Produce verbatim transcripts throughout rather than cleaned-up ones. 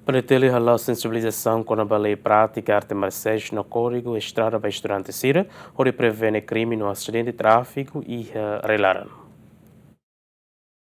PNTL hala'o sensibilizasaun kona-ba lei prátika arte marsiais no kódigu estrada ba estudante sira, hodi prevene krime no asidente tráfigu iha rai-laran.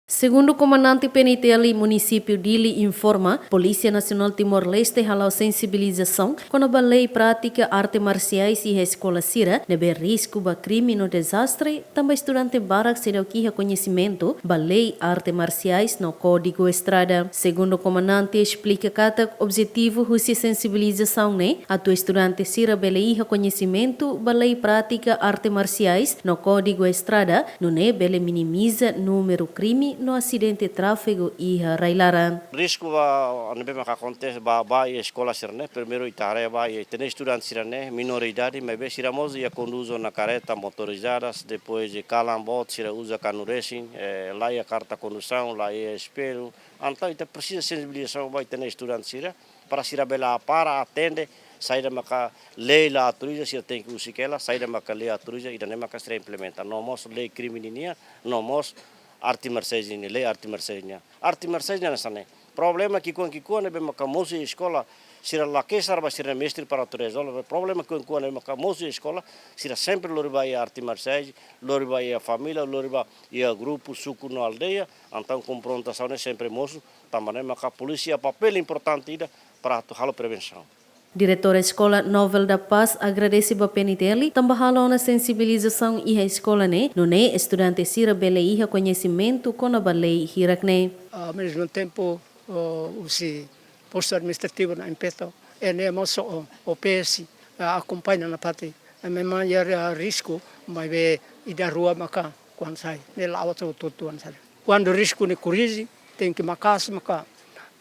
Segundu komandante PNTL Munisípiu Dili informa, Polísia Nasionál Timor-Leste hala'o sensibilizasaun kona-ba lei prátika arte marsiais iha eskola sira, ne'ebé risku ba krime no dezastre, tanba estudante barak seidauk iha koñesimentu ba lei arte marsiais no kódigu estrada. Segundu komandante esplika katak objetivu husi sensibilizasaun ne'e atu estudante sira bele iha koñesimentu ba lei prátika arte marsiais no kódigu estrada, nune'e bele minimiza númeru krime no asidente tráfigu iha rai-laran. Risku ba ne'ebé maka akontese ba, ba iha eskola sira-ne'e, primeiru ita haree ba iha ita-nia estudante sira-ne'e, menor idade, maibé sira mós iha konduz ona kareta motorizadas, depois de kalan boot, sira uza kanu resin, eh, la iha karta kondusaun, la iha espellu. Entaun ita presiza sensibilizasaun ba ita-nia estudante sira, para sira bele para atende, saida maka lei la autoriza, sira tenke husik hela, saida maka lei autoriza, ida-ne'e maka sira implementa. No mós lei krime ninian, no mós arte marsiais nian, lei arte marsiais nian. Arte marsiais nian hanesan ne'e. Problema ki'ikoan-ki'ikoan ne'ebé maka mosu iha eskola, sira la kesar ba sira-nia mestre para atu rezolve. Problema ki'ikoan-ki'ikoan ne'ebé maka mosu iha eskola, sira sempre lori ba iha arte marsiais, lori ba iha família, lori ba iha grupu, suku no aldeia, entaun konfrontasaun ne'e sempre mosu, tanba ne'e maka polísia papél importante ida para atu halo prevensaun. Diretór Eskola Novel da Paz agradese ba PNTL, tanba hala'o ona sensibilizasaun iha eskola ne'e, nune'e estudante sira bele iha koñesimentu kona-ba lei hirak ne'e. Ao mesmo tempo, o, husi postu administrativu Naimpeto, e ne'e mós o, o P S, a, akompaña ona parte. E memang iha, a, risku, maibé ida rua maka kuandu sai, ne'e la'o atu tutuan sai. Kuandu risku ne'e korrije, tenke maka'as maka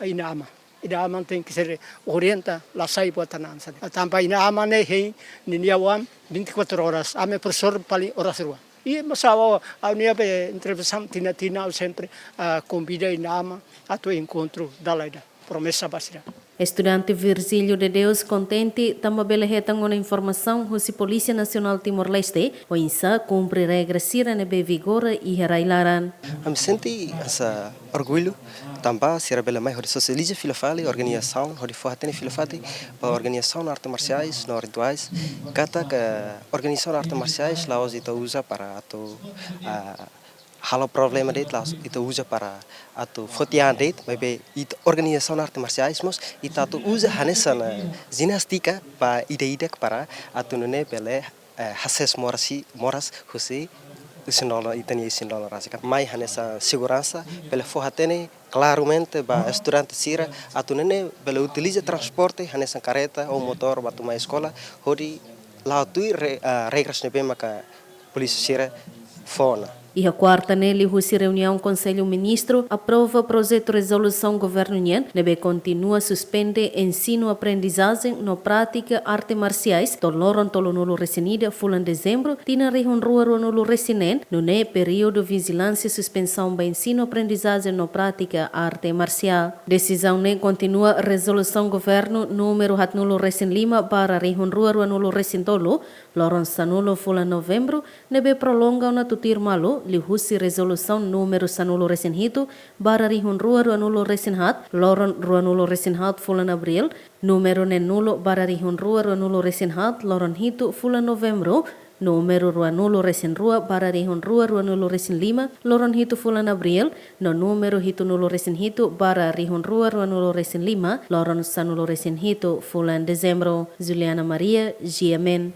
inan-aman. Inan-aman tenke ser orienta, la sai buat hanesan ne'e. Tanba inan-aman ne'e hein ninia oan vinte e quatro horas, ami profesór paling oras rua. I mós ha'u, ha'u-nia be intervensaun tinan-tinan ha'u sempre, ah, konvida inan-aman atu enkontru dala ida. Promesa ba sira. Estudante Virgílio de Deus kontente tanba bele hetan ona informasaun husi Polísia Nasionál Timor-Leste, oinsá kumpre regra sira ne'ebé vigora iha rai-laran. Ami sente hanesan orgullu, tanba sira bele mai hodi sosializa fila fali organizasaun, hodi fó-hatene fila fali ba organizasaun arte marsiais no rituais, katak organizasaun arte marsiais la'ós ita uza para atu, ah, halo problema de'it, la'ós ita uza para atu foti an de'it, maibé ita organizasaun arte marsiais mós ita atu uza hanesan, eh, jinástika ba ida-idak para atu nune'e bele, eh, hasees moras, moras husi isin-lolon, ita-nia isin-lolon rasik. Mai hanesan seguransa, bele fó-hatene klaramente ba estudante sira atu nune'e bele utiliza transporte hanesan kareta ou motór ba atu mai eskola, hodi la'o tuir re-, ah, regras ne'ebé maka polísia sira fó ona. Iha kuarta ne'e liuhusi reuniaun Konsellu Ministru aprova projetu rezolusaun governu nian ne'ebé kontinua suspende ensinu aprendizajen no prátika arte marsiais to'o loron tolunulu-resin-ida fulan Dezembru, tinan rihun rua ruanulu-resin-neen, nune'e períodu vijilánsia suspensaun ba ensinu aprendizajen no prátika arte marsiál. Desizaun ne'e kontinua rezolusaun governu númeru haatnulu-resin-lima barra rihun rua ruanulu-resin-tolu, loron sanulu fulan Novembru, ne'ebé prolonga ona tutuir malu liuhusi rezolusaun númeru sanulu-resin-hitu barra rihun rua ruanulu-resin-haat, loron ruanulu-resin-haat fulan Abríl, númeru neenulu barra rihun rua ruanulu-resin-haat, loron hitu fulan Novembru, númeru ruanulu-resin-rua barra rihun rua ruanulu-resin-lima, loron hitu fulan Abríl, no númeru hitunulu-resin-hitu barra rihun rua ruanulu-resin-lima, loron sanulu-resin-hitu fulan Dezembru. Juliana Maria, G M N.